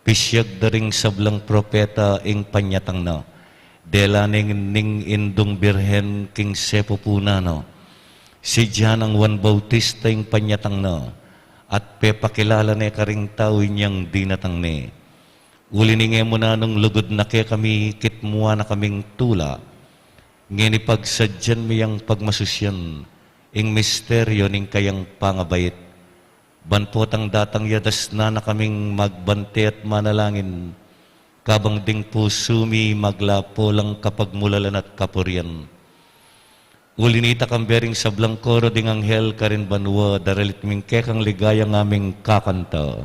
Pisyag da ring sablang propeta ing panyatang na. Dela ne ning Indung Birhen king sepupunan na. Sidya nang Juan Bautista ing panyatang na, at pepakilala ne karing tau inyang dinatang ne. Uli ning e mu nanung lugud na kekami, kitmuan na kaming tula. Ngeni pagsadyan mi yang pagmasusyan ing misteryo ning kayang pangabait. Ban potang datang ya, dasnan na kaming magbante at manalangin, kabang ding pusu mi maglapo lang kapagmulalan at kapurian. Uli nita, kambe ring sablang koro ding anghel karin banua, daralit ming kekang ligaya ngaming kakanta.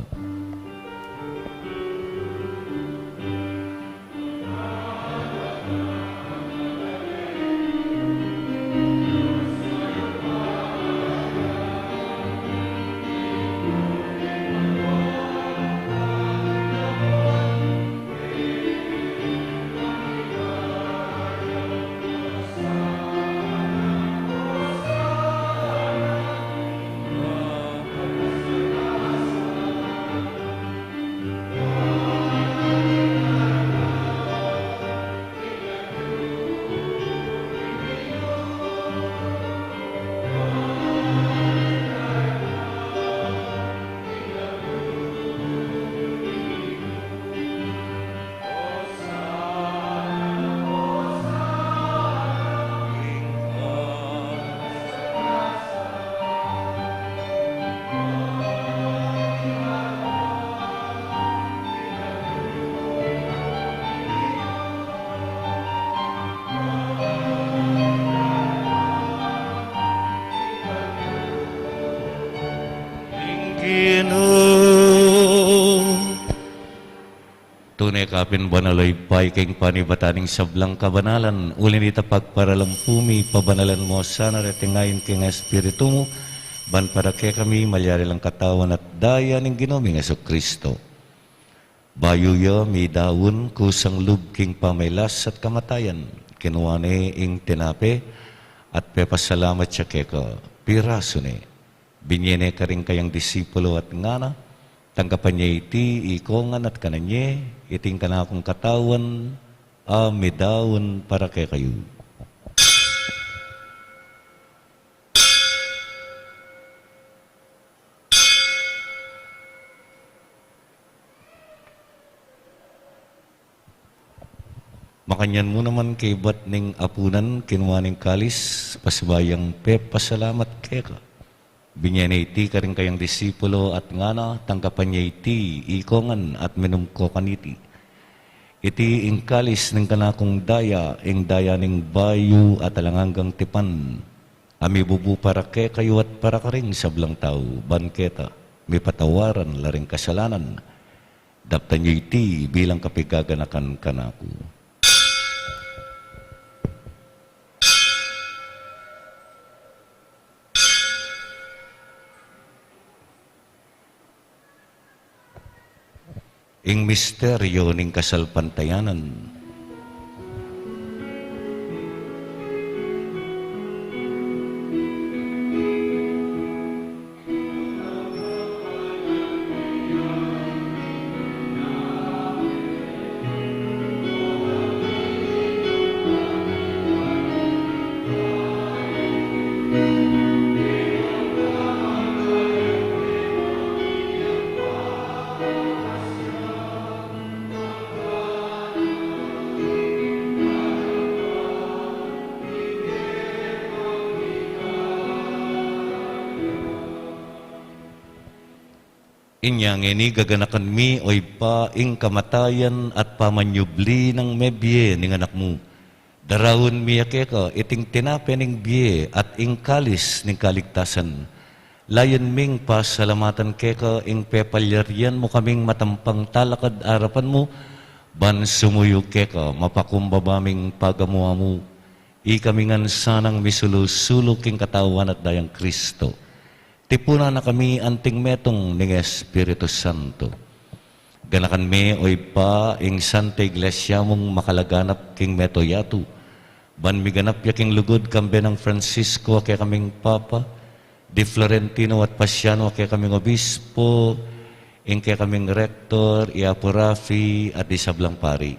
Tune ka pin banal, o Ibpa, ika ing panibatan ning sablang kabanalan. Uli nita pagparalan pu mi, pabanalan mu sana reting ain king Espiritu mu, ban para kekami malyari lang katawan at daya ning Ginu ming Jesucristo. Bayu ya midaun kusang lub king pamailas at kamatayan, kinua ne ing tinape at pepasalamat ya keka, pirasu ne, binye ne karing kayang disipulo at ngana, tanggapan ye iti ikongan at kanan ye, iti ing kanakung katawan a midaun para kekayu. Makanyan mu naman kaybat ning apunan, kinua ne ing kalis, pasibayu yang pepasalamat keka, binye ne iti karing kayang disipulo at ngana, tanggapan ye iti ikongan at minum ko kaniti. Iti ing kalis ning kanakung daya, ing daya ning bayu at alang anggang tipan, a mibubu para kekayu at para karing sablang tau, ban keta mipatawaran la ring kasalanan. Daptan yu iti bilang kapigaganakan kanaku. Ing misteryo ning kasalpantayanan. Inya ngeni gaganakan mi, o Ibpa, ing kamatayan at pamanyubli nang mebie ning Anak mu. Daraun mi ya keka iting tinape ning bie at ing kalis ning kaligtasan. Layun ming pasalamatan keka ing pepalyarian mu kaming matampang talakad arapan mu, ban sumuyu keka mapakumbaba ming pagamu-amu. Ikami ngan sanang misulu-sulu king Katawan at Dayang Kristo. Tipunan na kami anting metung ning Espiritu Santo. Ganakan me, o Ibpa, ing Santa Iglesia mung makalaganap king mabilug a yatu. Ban miganap ya king lugud kambe nang Francisco a kekaming Papa, di Florentino at Pasiano a kekaming Obispo, ing kekaming Rektor, i Apu Rafi, at di sablang pari.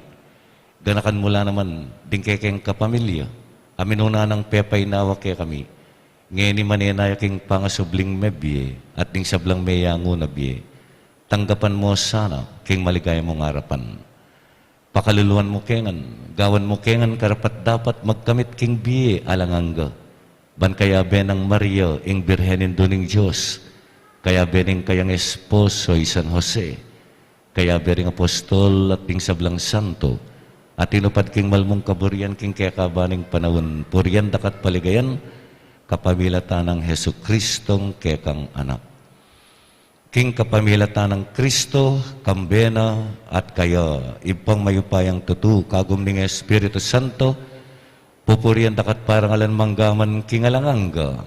Ganakan mu la naman ding kekeng kapamilya, a minuna nang pepainawa kekami. Ngeni manenaya king pangasubling mebie, at ding sablang meyangu na bie. Tanggapan mu sana king maligaya mung arapan. Pakaluluan mu ke ngan, gawan mu ke ngan karapat-dapat magkamit king bie alang angga. Ban kayabe nang Maria, ing Birhen Indu ning Dios, kayabe ning kayang esposo, i San Jose, kayabe ring apostol at ding sablang santo, a tinupad king malmung kaburian king kekaban ning panaun, purian da ka at paligayan, kapamilatan nang Jesucristong kekang Anak. King kapamilatan nang Kristo, kambe na, at kaya, Ibpang mayupayang tutu, kagum ning Espiritu Santo, pupurian da ka at parangalan mangga man king alang angga.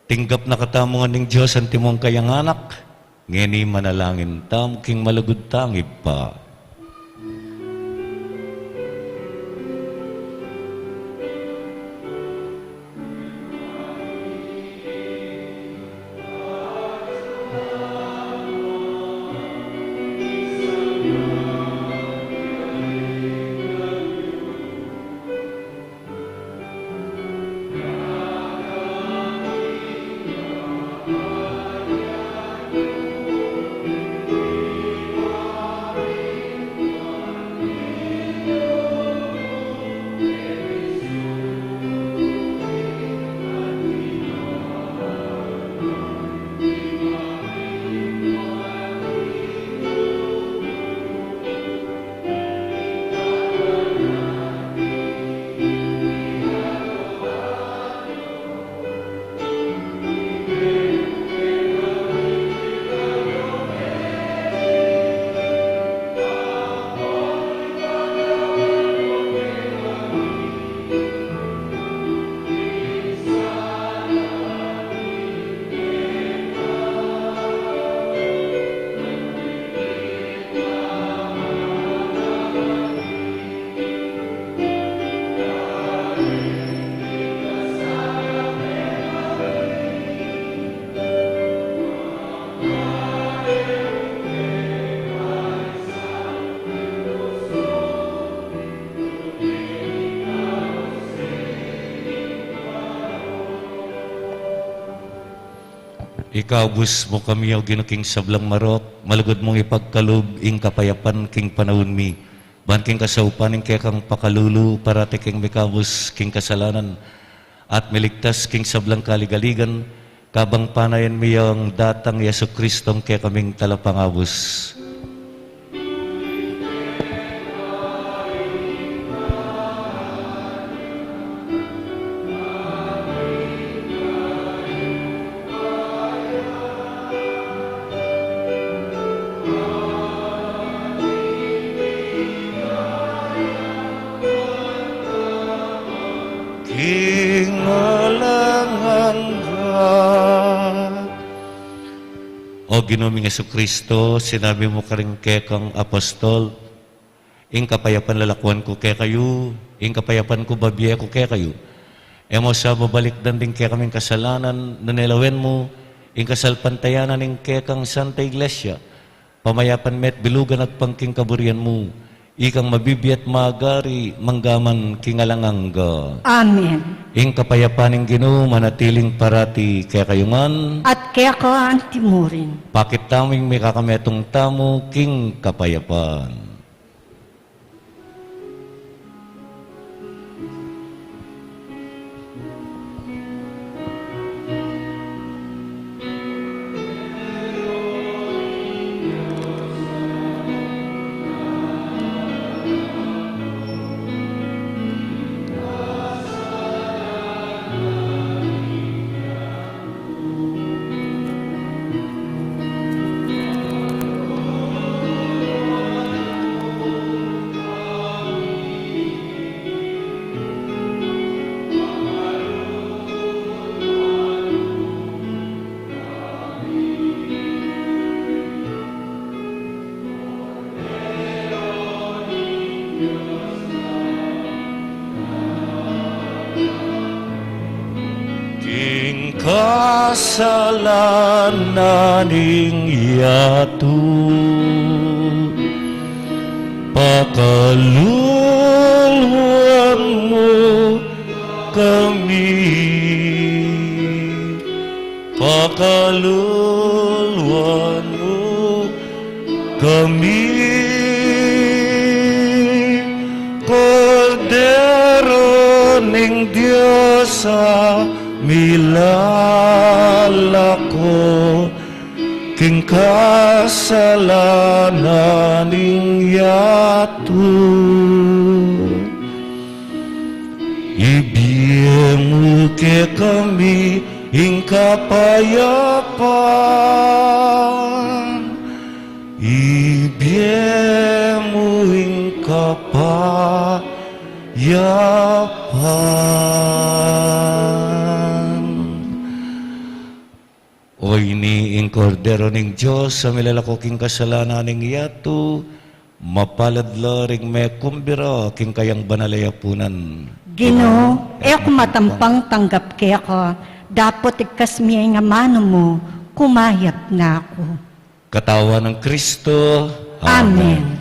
Tinggap na katamu ngan ning Dios antimong kayang Anak, ngeni manalangin tamu king malugud tang Ibpa. Ikabus mu kami, o Ginu, king sablang marok, malugud mung ipagkalub ing kapayapan king panaun mi. Ban king kasaupan ning kekang pakalulu, parati keng mikabus king kasalanan, at miligtas king sablang kaligaligan, kabang panayan mi yang datang Jesucristong kekaming Talapangabus. King alang angga. O Ginu ming Jesucristo, sinabi mu karing kekang apostol, Ing kapayapan lalakuan ku kekayu, ing kapayapan ku babie ku kekayu. E mu sa babalikdan ding kekaming kasalanan, nune lawen mu ing kasalpantayanan ning kekang Santa Iglesia. Pamayapan me at bilugan agpang king kaburian mu, Ikang mabibie at magari, mangga man king alang angga. Amen. Ing kapayapan ning Ginu manatiling parati kekayu ngan. At keka antimurin. Pakit tamu ing mikakametung tamu king kapayapan. King kasalanan ning yatu, pakaluluan mu kami. Pakaluluan mu kami, Kordero ning Dios a milalako king kasalanan ning yatu. Ibie mu kekami ing kapayapan. Ibie mu ing kapayapan. O ini ing Kordero ning Dios a milalako king kasalanan ning yatu, mapalad la ring mekumbira king kayang banal a yapunan. Ginu, e ku matampang tanggap keka, dapot igkas mu ing amanu mu, kumayap na ku. Katawan nang Kristo. Amen. Amen.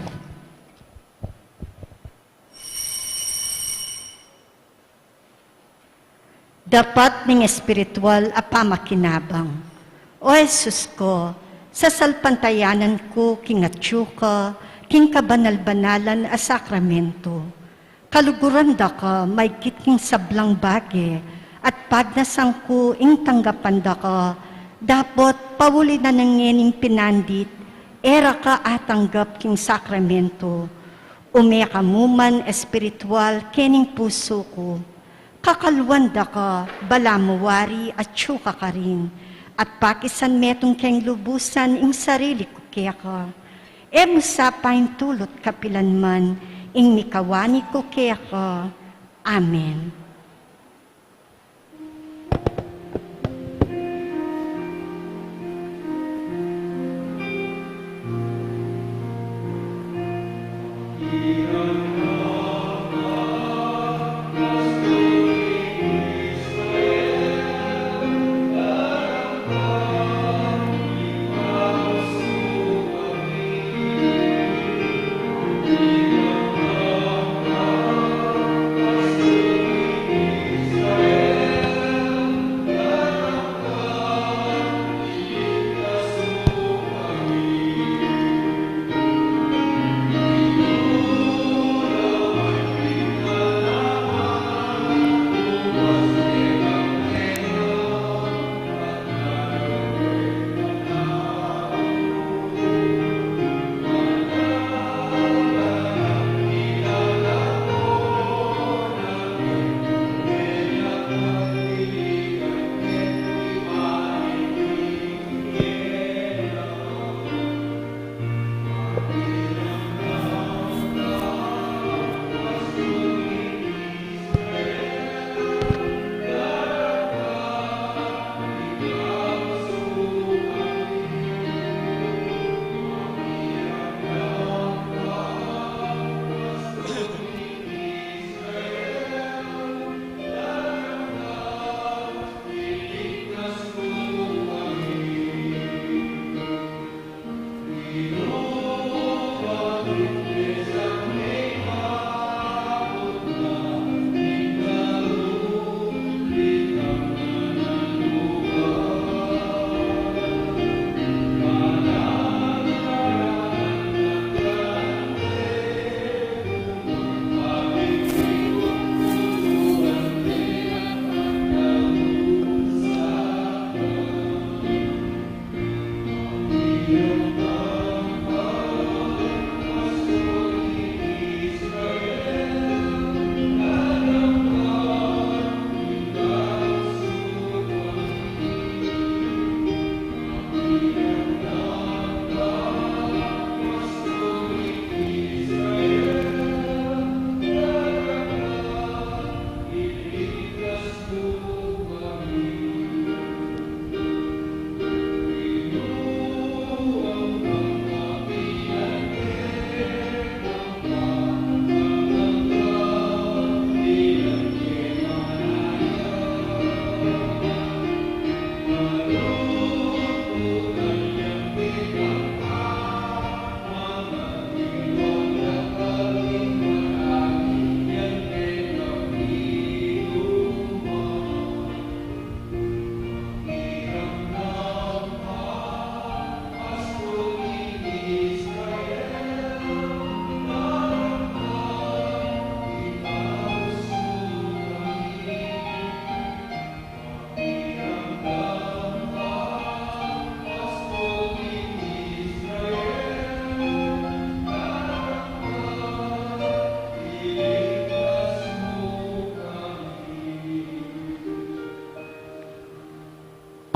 Dapat ning espiritual a pamakinabang. O Jesus ko, sasalpantayanan ku king atyu ka, king kabanal-banalan a sakramento. Kaluguran da ka maigit king sablang bage, at pagnasan ku ing tanggapan da ka, dapot pauli na ning ngening pinandit, e ra ka atanggap king sakramento. Ume ka mu man espiritual kening pusu ku. Kakalwan da ka, balamu wari atyu ka karin, at pakisan metung keng lubusan ing sarili ku keka. E mu sa paintulut kapilan man ing mikawani ku keka. Amen.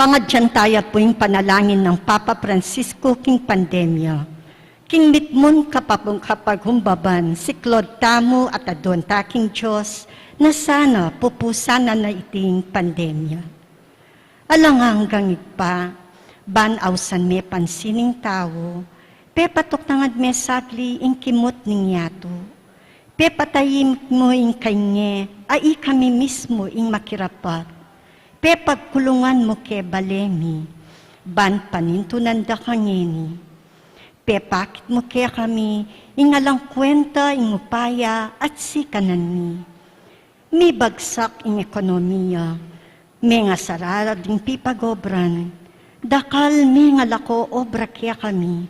Pangadyan taya pu ing panalangin nang Papa Francisco king pandemya. King mitmung kapag-, kapaghumbaban, siklod tamu at adwan ta king Dios, na sana pupusan na na iting pandemya. Alang anggang Ibpa, ban ausan me pansin ing tau, pepatuknangan me sagli ing kimut ning yatu. Pepatahimik mu ing kainge, a ikami mismu ing makirapat. Pepagkulungan mu ke bale mi, ban panintunan da kangeni. Pepakit mu kekami ing alang kwenta ing upaya at sikanan mi. Mibagsak ing ekonomiya, mengasarara ding pipagobran, dakal mengalako obra kekami,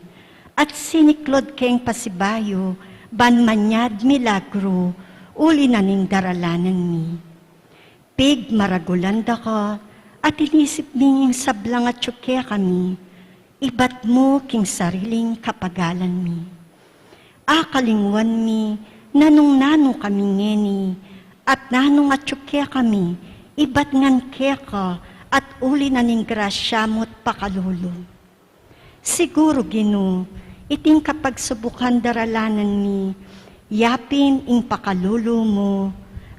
at siniklod keng pasibayu ban manyad milagru uli na ning daralanan mi. Pigmaragulan da ka, at inisip mi ing sablang atyu kekami, ibat mu king sariling kapagalan mi. Akalingwan mi, nanung-nanu kami ngeni, at nanung atyu kekami, ibat ngan keka, at uli na ning grasya mu't pakalulu. Siguru, Ginu, iting kapagsubukan daralanan mi, yapin ing pakalulu mu,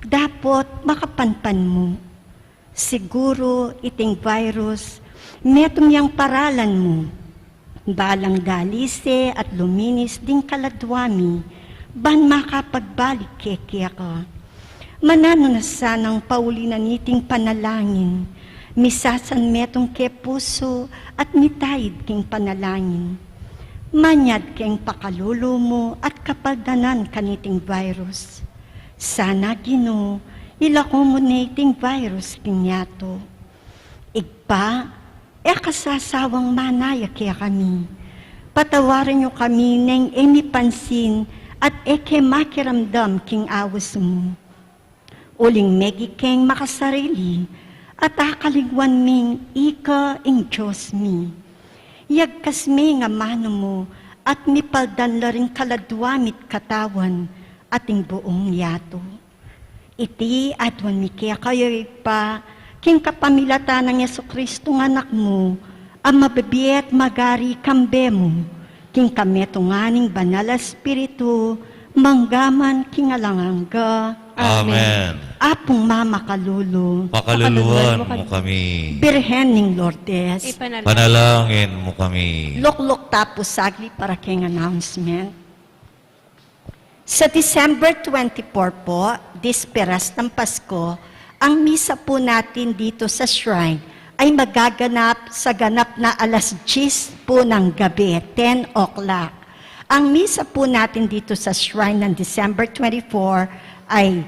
dapot makapanpan mu. Siguru, iting virus, metung yang paralan mu. Balang dalise at luminis ding kaladwa mi, ban makapagbalik keka. Mananu na sanang pauli na niting panalangin, misasan metung ke pusu at mitayid king panalangin. Manyad keng pakalulu mu at kapaldanan kaniting virus. Sana, Ginu, ilako mu ne iting virus king yatu. Ibpa, e ka sasawang manaya kekami. Patawaran yu kami neng e mipansin at e ke makiramdam king aus mu. Uling megi keng makasarili, at akalingwan ming ika ing Dios mi. Yagkas me ing amanu mu, at mipaldan la ring kaladwa mi't katawan, at ing buung yatu. Iti aduan mi kekayu, Ibpa, king kapamilatan nang Jesucristo nga Anak mu, a mabibie at magari kambe mu, king kametungan ning Banal a Espiritu, mangga man king alang angga. Amen. Apung mamakalulu, pakaluluan mu kami. Birhen ning Lourdes, ipanalangin mu kami. Lukluk ta pu saglit para king announcement. Sa December twenty-four po, Disperas ng Pasko, ang misa po natin dito sa shrine ay magaganap sa ganap na alas diyes po ng gabi, ten o'clock. Ang misa po natin dito sa shrine ng December twenty-four ay,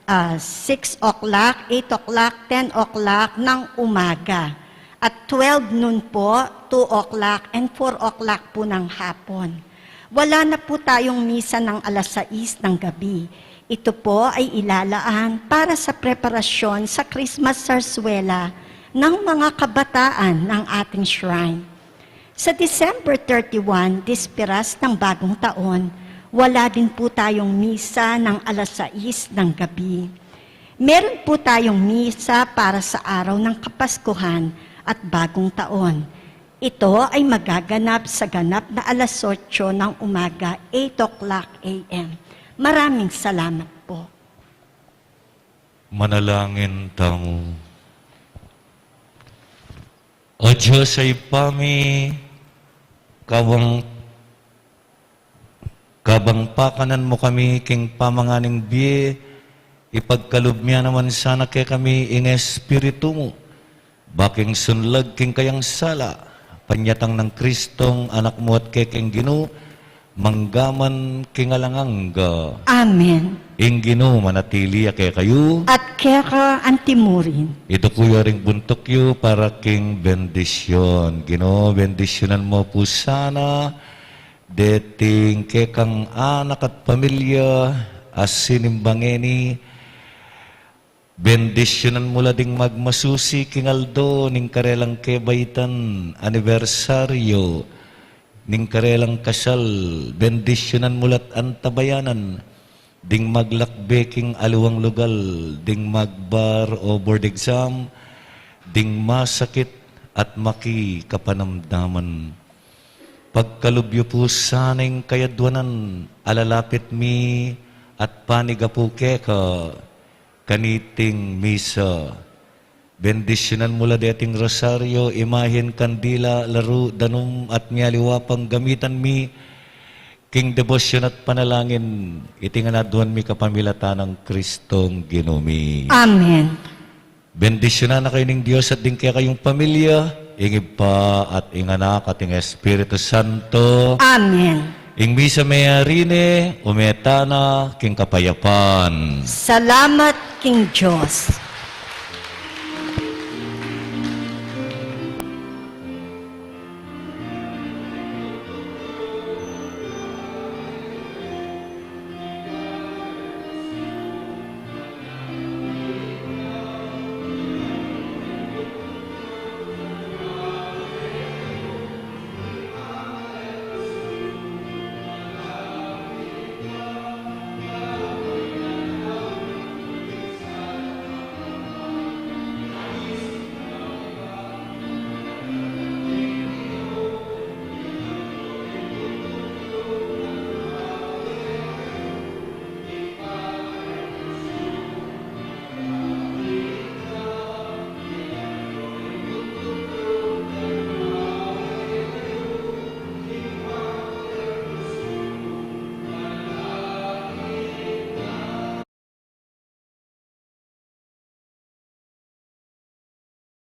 ah, six o'clock, eight o'clock, ten o'clock ng umaga. At twelve noon po, two o'clock, and four o'clock po ng hapon. Wala na po tayong misa ng alas sais ng gabi. Ito po ay ilalaan para sa preparasyon sa Christmas Zarzuela ng mga kabataan ng ating shrine. Sa December thirty-one, Disperas ng Bagong Taon, wala din po tayong misa ng alas sais ng gabi. Meron po tayong misa para sa araw ng Kapaskuhan at Bagong Taon. Ito ay magaganap sa ganap na alas otso ng umaga, eight o'clock A M. Maraming salamat po. Manalangin tamu. O Dios a Ibpa mi, kabang, kabang pakanan mu kami king pamanganing bie, ipagkalub mu naman sana kekami ing Espiritu mu, ba king sunlag king kayang sala, panyatang nang Kristong Anak mu at kekeng Ginu, mangga man king alang angga. Amen. Ing Ginu manatili ya kekayu. At keka antimurin. Iduku yu ring buntuk yu para king bendisyun. Ginu, bendisyunan mu pu sana deting kekang anak at pamilya a sinimba ngeni. Bendisyunan mu la ding magmasusi king aldo ning karelang kebaitan, anibersaryu ning karelang kasal. Bendisyunan mu la't antabayanan ding maglakbe king aliwang lugal, ding magbar o board exam, ding masakit at makikapanamdaman. Pagkalub yu pu sana ing kayadwanan a lalapit mi at panigapu keka kaniting misa. Bendisyunan mu la deting rosaryo, imahen, kandila, laru, danum, at mialiwa pang gamitan mi king debosyun at panalangin, iti ngan aduan mi kapamilatan nang Kristong Ginu mi. Amen. Bendisyunan na kayu ning Dios at ding kekayung pamilya, ing Ibpa at ing Anak at ing Espiritu Santo. Amen. Ing misa meyari ne, ume tana king kapayapan. Salamat king Dios.